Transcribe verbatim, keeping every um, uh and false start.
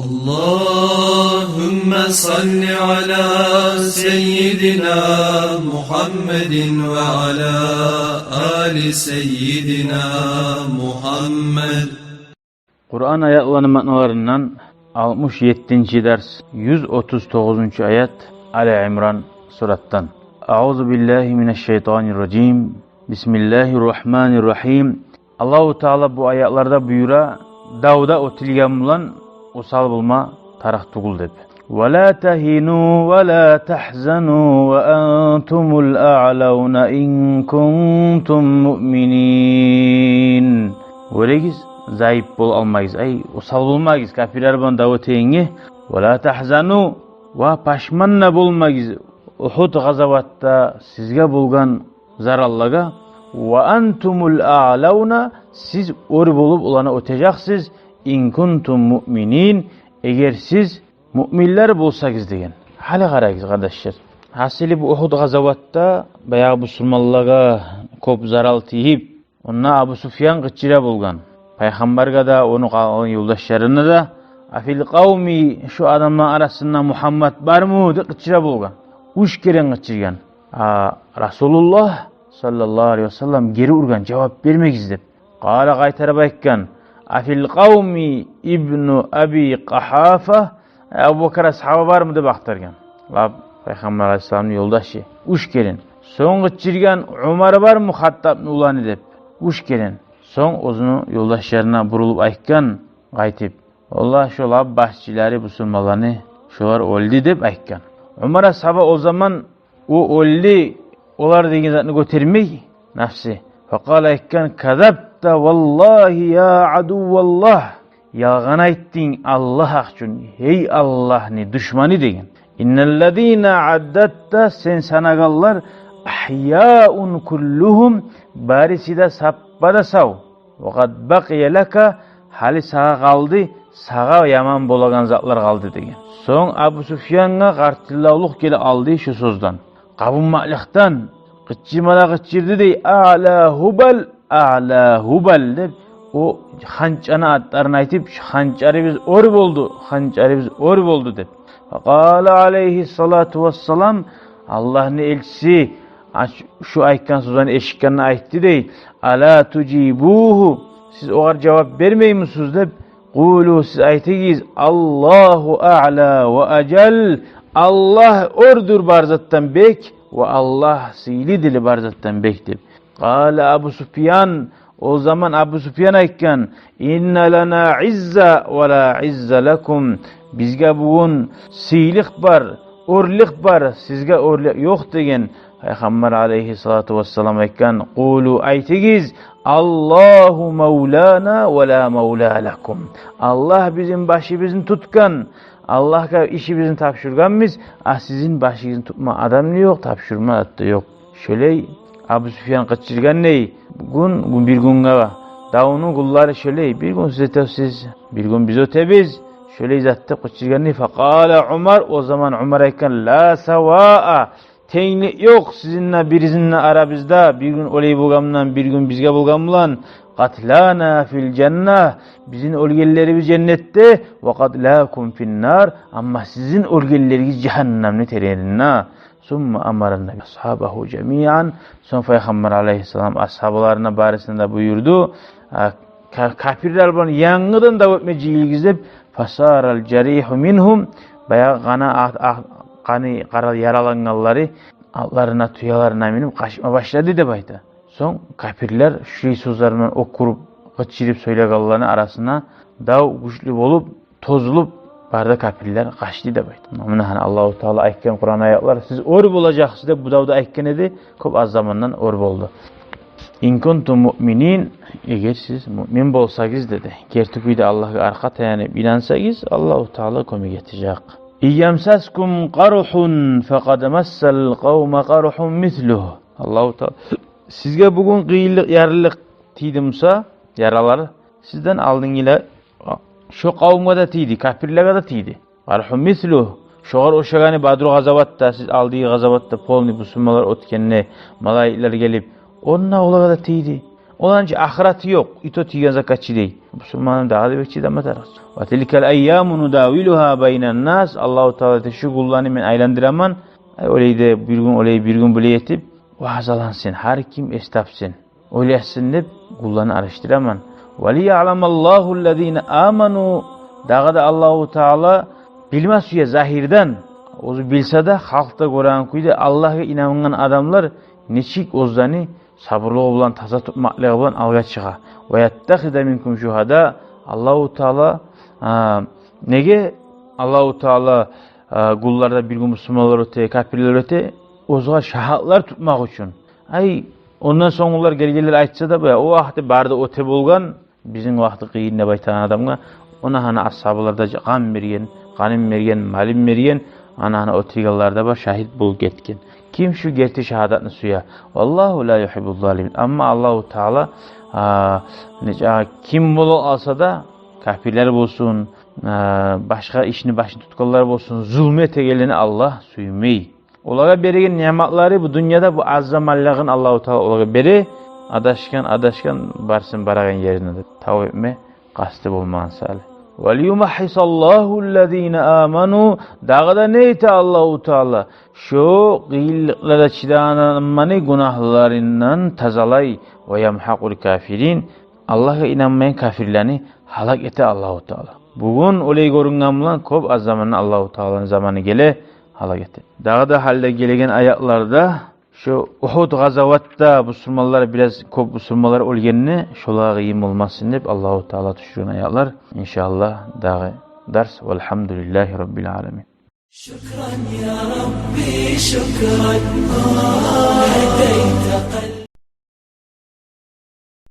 اللهم صل على سيدنا محمد وعلى آل سيدنا محمد. Къуран аятланы маъналарындан алтмыш еттинчи дарс, юз отуз тогъузунчу аят, Али Имран суратдан. أعوذ بالله من الشيطان الرجيم. بسم الله الرحمن الرحيم. Аллагьу Таала бу аятларда буюра, давда оьтюлген булан осал болма тарыкъ тюгюл деп. ولا تهنوا ولا تحزنوا وأنتم الأعلون إن كنتم مؤمنين. Гёрегиз, зайып бола алмагъыз, ай, осал болмагъыз капирлер булан дав этегенге. ولا تحزنوا, ва пашман да болмагъыз Ухуд къазаватда сизге болгъан зараллагъа. وأنتم الأعلون, сиз оьр болуп оланы оьтежексиз. إن كنتم مؤمنين, эгер сиз муъминлер болсагъыз деген. Гьали къарагъыз, къардашлар. Гьасили, бу Ухуд къазаватда баягъы бусурманлагъа кёп зарал тийип, онда Абу Суфьян къычыра болгъан. Пайхаммаргъа да, ону къалгъан ёлдашларына да: أفي القوم, шу адамланы арасында Мугьаммат бармы? – деп къычыра болгъан. Уьч керен къычыргъан. А Расулуллагь саллаллагьу алайгьи васаллам гери ургъан, жавап бермегиз деп. قال, къайтарып айтгъан: أفي القوم ابن أبي قحافة, Абубакар асгьаба бармы деп ахтаргъан. Лап Пайхаммар алайгьиссаламны ёлдашы. Уьч керен. Сонг къычыргъан: Умар бармы, Хаттабны уланы, деп. Уьч керен. Сонг оьзюню ёлдашларына бурулуп айтгъан къайтып: валлагь, шо лап башчылары бусурманланы, шолар оьлдю, деп айтгъан. Умар асгьаба о заман о оьлдю, олар деген затны гётермей нафсы. فقال, айтгъан: كذبت والله يا عدو الله. Ялгъан айтдынг Аллагь гьакъ учун, гьей Аллагьны душманы, деген. إن الذين عددت, сен санагъанлар, أحياء كلهم, бариси де саппа да сав. وقد بقي لك, гьали сагъа къалды, сагъа яман болагъан затлар къалды, деген. Сонг Абу Суфьянгъа къартыллавлукъ геле къалды шу сёзден. Къабунмакълыкъдан къычырма да къычырды дей: أعلى هبل, أعلى هبل, деп. О ханчаны атларын айтып: шу ханчарыбыз оьр болду, ханчарыбыз оьр болду, деп. فقال عليه الصلاة والسلام, Аллагьны элчиси, а, шу айтгъан сёзлени эшитгенде айтды дей: ألا تجيبوه, сиз огъар жавап бермеймисиз, деп. قولوا, сиз айтыгъыз: الله أعلى وأجل, Аллагь оьрдюр бар затдан бек, ва Аллагь сыйлыдыр бар затдан бек, деп. قال أبو سفيان, о заман Абу Суфьян айтгъан: إن لنا عزا ولا عز لكم, бизге бугюн сыйлыкъ бар, оьрлюк бар, сизге оьрлюк ёкъ, деген. Пайхаммар алайгьиссалату вассалам айтгъан: قولوا, айтыгъыз: الله مولانا ولا مولى لكم, Аллагь бизин башыбызны тутгъан, Аллагьгъа ишибизни тапшургъанбыз, а сизин башыгъызны тутма адам да ёкъ, тапшурма да ёкъ. Шолай Абу Суфьян къычыргъан дей, гюн, гюн, бир гюнге, давну гюнлери шолай, бир гюн сиз оьтесиз, бир гюн биз оьтебиз. Шолай затда къычыргъан дей. فقال عمر, о заман Умар айтгъан: لا سواء, тенглик ёкъ сизин де бизин де арабызда, бир гюн олай болгъан булан, бир гюн бизге болгъан булан. قتلانا في الجنة, бизин оьлгенлерибиз женнетде, وقتلاكم في النار, амма сизин оьлгенлеригиз жагьаннамны теренинде. ثم أمر النبي أصحابه جميعا, сонг Пайхаммар алайгьиссалам асгьабаларына барысына да буюрду: а, ка-, капирлер булан янгыдан дав этме жыйылыгъыз, деп. فسار الجريح منهم, баягъы къаны а-, а-, къаны къарал яралангъанлары атларына, тюелерине минип къачма башлады, деп айта. Сонг капирлер шу сёзлер булан оькюрюп, къычырып сёйлегенлени арасына дав гючлю болуп, тозулуп, бары да капирлер къачды, деп айта. Муна гьана Аллагьу Таала айтгъан Къуран аятлар: сиз оьр болажакъсыз, деп бу давда айтгъан эди, кёп аз замандан оьр болду. إن كنتم مؤمنين, эгер сиз муъмин болсагъыз, деди. Герти кюйде Аллагьгъа аркъа таянып инансагъыз, Аллагьу Таала кёмек этежек. إن يمسسكم قرح فقد مس القوم قرح مثله. Аллагьу Таала, сизге бугюн къыйынлыкъ, ярлылыкъ тийди буса, яралар, сизден алдынгъыла, шо къавумгъа да тийди, капирлеге де тийди. قرح مثله. Шогъар ошагъаны Бадру къазаватда, сиз алдагъы къазаватда, полный бусурманлар оьтгенде, малайиклер гелип, онда олагъа да тийди. Оланы чы ахыраты ёкъ, и то тийген затгъа чыдай. Бусурман адам дагъы да бек чыдама тарыкъ. «Ва тилкал айяму нудавилугьа байнан нас», Аллагьу Таала айта, шу гюнлени мен айландыраман. Ай, олай да бир гюн олай, бир гюн булай этип, ваъзалансын, гьар ким эс тапсын, ойлашсын деп гюнлени алышдыраман. «Ва лияъламаллагьу ллазина аману», дагъы да Аллагьу Таала билме сюе загьирден, оьзю билсе де, халкъ да гёреген кюйде Аллагьгъа инангъан адамлар нечик оьзлени сабурлугъу булан, таза тутмакълыгъы булан алгъа чыгъа. «Ва яттахиза минкум шугьада», Аллагьу Таала, а, неге Аллагьу Таала, а, гюнлерде бир гюн бусурманлар оьте, капирлер оьте, оьзюне шагьатлар тутмакъ учун. Ай, ондан сонг олар гелгенлер айтса да, бу, о вакъти бары да оьте болгъан, бизин вакъти къыйын деп айтагъан адамгъа, она гьана асгьабалар да гъам берген, къанын берген, малын берген, она гьана оьтегенлер де бар, шагьит болуп гетген. Ким шу герти шагьадатны сюе? «Валлагьу ла югьиббуз залимин». Амма Аллагьу Таала, а, нече, а, ким болуп алса да, капирлер болсун, а, башгъа ишни башын тутгъанлар болсун, зулму этегенлени Аллагь сюймей. Олагъа береген ниъматлары бу дюньяда, бу аз заманлыгъын Аллагьу Таала олагъа бере, адашгъан, адашгъан, барсын барагъан ерине деп, тав этме къасты болмагъан саялы. «Ва лиюмагьхисаллагьу ллазина аману», дагъы да не эте Аллагьу Таала? Шо къыйынлыкъларда чыдагъан адамланы гюнагьларындан тазалай. «Ва ямгьакъул кафирин», Аллагьгъа инанмайгъан капирлени гьалак эте Аллагьу Таала. Бугюн олай гёрюнген булан, кёп аз заманда Аллагьу Тааланы заманы геле, гьалак эте. Дагъы да гьалда гелеген аятларда, шо Угьуд гъазаватда бусурманлар, бираз кёп бусурманлар оьлгенни, шолагъа къыйын болмасын деп Аллагьу Таала тюшюрген аятлар. Иншааллагь, дагъы дарс. Валгьамдулиллагьи раббил аламин. شكرا يا ربي، شكرا. هديت قلبي